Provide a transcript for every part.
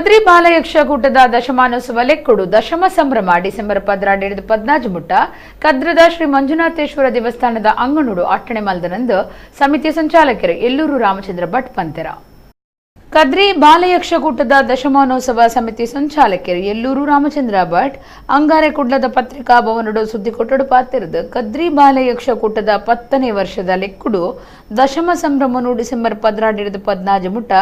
ಕದ್ರಿ ಬಾಲಯಕ್ಷಕೂಟದ ದಶಮಾನೋತ್ಸವ ಲೆಕ್ಕುಡು ದಶಮ ಸಂಭ್ರಮ ಡಿಸೆಂಬರ್ 12 14 ಮುಟ್ಟ ಕದ್ರದ ಶ್ರೀ ಮಂಜುನಾಥೇಶ್ವರ ದೇವಸ್ಥಾನದ ಅಂಗಣುಡು ಅಟ್ಟಣೆ ಮಲ್ದನಂದು ಸಮಿತಿ ಸಂಚಾಲಕರು ಎಲ್ಲೂರು ರಾಮಚಂದ್ರ ಭಟ್ ಪಂತೆರ. ಕದ್ರಿ ಬಾಲಯಕ್ಷಕೂಟದ ದಶಮಾನೋತ್ಸವ ಸಮಿತಿ ಸಂಚಾಲಕರು ಎಲ್ಲೂರು ರಾಮಚಂದ್ರ ಭಟ್ ಅಂಗಾರೆ ಕುಡ್ಲದ ಪತ್ರಿಕಾ ಭವನಡು ಸುದ್ದಿಕೊಟ್ಟಡು ಪಾತಿರದು ಕದ್ರಿ ಬಾಲಯಕ್ಷಕೂಟದ 10ನೇ ವರ್ಷದ ಲೆಕ್ಕುಡು ದಶಮ ಸಂಭ್ರಮನು ಡಿಸೆಂಬರ್ 12 14 ಮುಟ್ಟ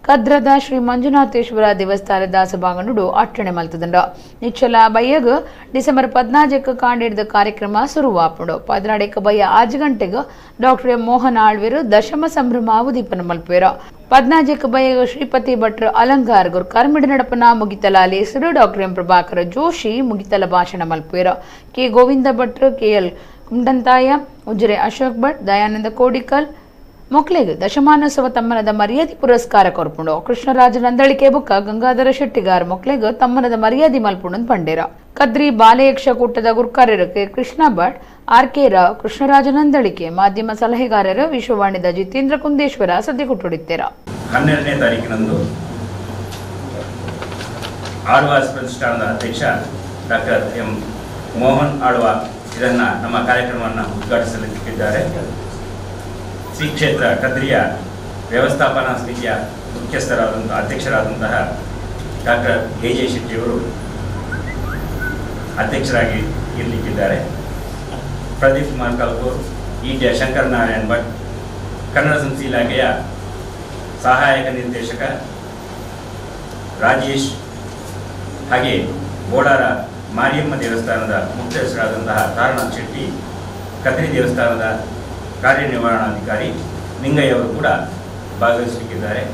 ಕದ್ರದ ಶ್ರೀ ಮಂಜುನಾಥೇಶ್ವರ ದೇವಸ್ಥಾನದ ಸಭಾಂಗಣುಡು ಅಟ್ಟಣೆ ಮಲ್ತದಂಡ. ನಿಚ್ಚಲ ಬಯ್ಯಗ್ ಡಿಸೆಂಬರ್ 14 ಕಾಂಡಿಡ್ದ ಕಾರ್ಯಕ್ರಮ ಶುರುವಾಪುಂಡು. 14 ಬಯ್ಯ 5 ಗಂಟೆಗೆ ಡಾಕ್ಟರ್ ಎಂ ಮೋಹನ್ ಆಳ್ವಿರು ದಶಮ ಸಂಭ್ರಮ ಉದೀಪನ ಮಲ್ಪೇರು. 14 ಬಯ್ಯಗ್ ಶ್ರೀಪತಿ ಭಟ್ರು ಅಲಂಗಾರ್ ಗುರು ಕರ್ಮಿಡ ನಡಪನ ಮುಗಿತಲ ಲೇಸರು ಡಾಕ್ಟರ್ ಎಂ ಪ್ರಭಾಕರ ಜೋಶಿ ಮುಗಿತಲ ಭಾಷಣ ಮಲ್ಪೇರು. ಕೆ ಗೋವಿಂದ ಭಟ್ರು, ಕೆಎಲ್ ಕುಂಡಂತಾಯ, ಉಜ್ರೆ ಅಶೋಕ್ ಭಟ್, ದಯಾನಂದ ಕೋಡಿಕಲ್ ಮೊಕ್ಲೆಗ್ ದಶಮಾನೋತ್ಸವ ತಮ್ಮನದ ಮರ್ಯಾದೆ ಪುರಸ್ಕಾರ ಕೊರ್ಪುಂಡು. ಕೃಷ್ಣರಾಜ ನಂದಳಿಕೆ ಬುಕ್ಕ ಗಂಗಾಧರ ಶೆಟ್ಟಿಗಾರ್ ಮೊಕ್ಲೆಗ್ ತಮ್ಮನದ ಮರ್ಯಾದೆ ಮಲ್ಪುಂಡು ಪಂಡೇರ. ಕದ್ರಿ ಬಾಲಯಕ್ಷ ಕೂಟದ ಗುರ್ಕಾರ್ಯರು K Krishna Bhat, R K Rao, Krishnaraja Nandalike, ಮಾಧ್ಯಮ ಸಲಹೆಗಾರರು ವಿಶ್ವವಾಣಿದ ಜಿತೇಂದ್ರ ಕುಂದೇಶ್ವರ ಸದ್ಯಕೊಟ್ಟುಡಿತ್ತೀರ. 12ನೇ ತಾರೀಕಿನಂದು ಆಳ್ವಾಸ್ ಪ್ರತಿಷ್ಠಾನದ ಅಧ್ಯಕ್ಷ ಡಾಕ್ಟರ್ ಎಂ ಮೋಹನ್ ಆಳ್ವಾ ಇದನ್ನು ನಮ್ಮ ಕಾರ್ಯಕ್ರಮವನ್ನು ಉದ್ಘಾಟಿಸಲಿದ್ದಾರೆ. ಶ್ರೀ ಕ್ಷೇತ್ರ ಕದ್ರಿಯ ವ್ಯವಸ್ಥಾಪನಾ ಸಮಿತಿಯ ಮುಖ್ಯಸ್ಥರಾದಂತಹ ಅಧ್ಯಕ್ಷರಾದಂತಹ doctor A J ಶೆಟ್ಟಿಯವರು ಅಧ್ಯಕ್ಷರಾಗಿ ಇರಲಿಕ್ಕಿದ್ದಾರೆ. ಪ್ರದೀಪ್ ಕುಮಾರ್ ಕಲ್ಕೂರ್, ಇ ಟಿ ಶಂಕರನಾರಾಯಣ್ ಭಟ್, ಕನ್ನಡ ಸಂಸ್ಕೃತಿ ಇಲಾಖೆಯ ಸಹಾಯಕ ನಿರ್ದೇಶಕ ರಾಜೇಶ್, ಹಾಗೆ ಬೋಳಾರ ಮಾರಿಯಮ್ಮ ದೇವಸ್ಥಾನದ ಮುಖ್ಯಸ್ಥರಾದಂತಹ ತಾರನಾಥ್ ಶೆಟ್ಟಿ, ಕದ್ರಿ ದೇವಸ್ಥಾನದ ಕಾರ್ಯನಿರ್ವಹಣಾಧಿಕಾರಿ ನಿಂಗಯ್ಯವರು ಕೂಡ ಭಾಗವಹಿಸಲಿಕ್ಕಿದ್ದಾರೆ.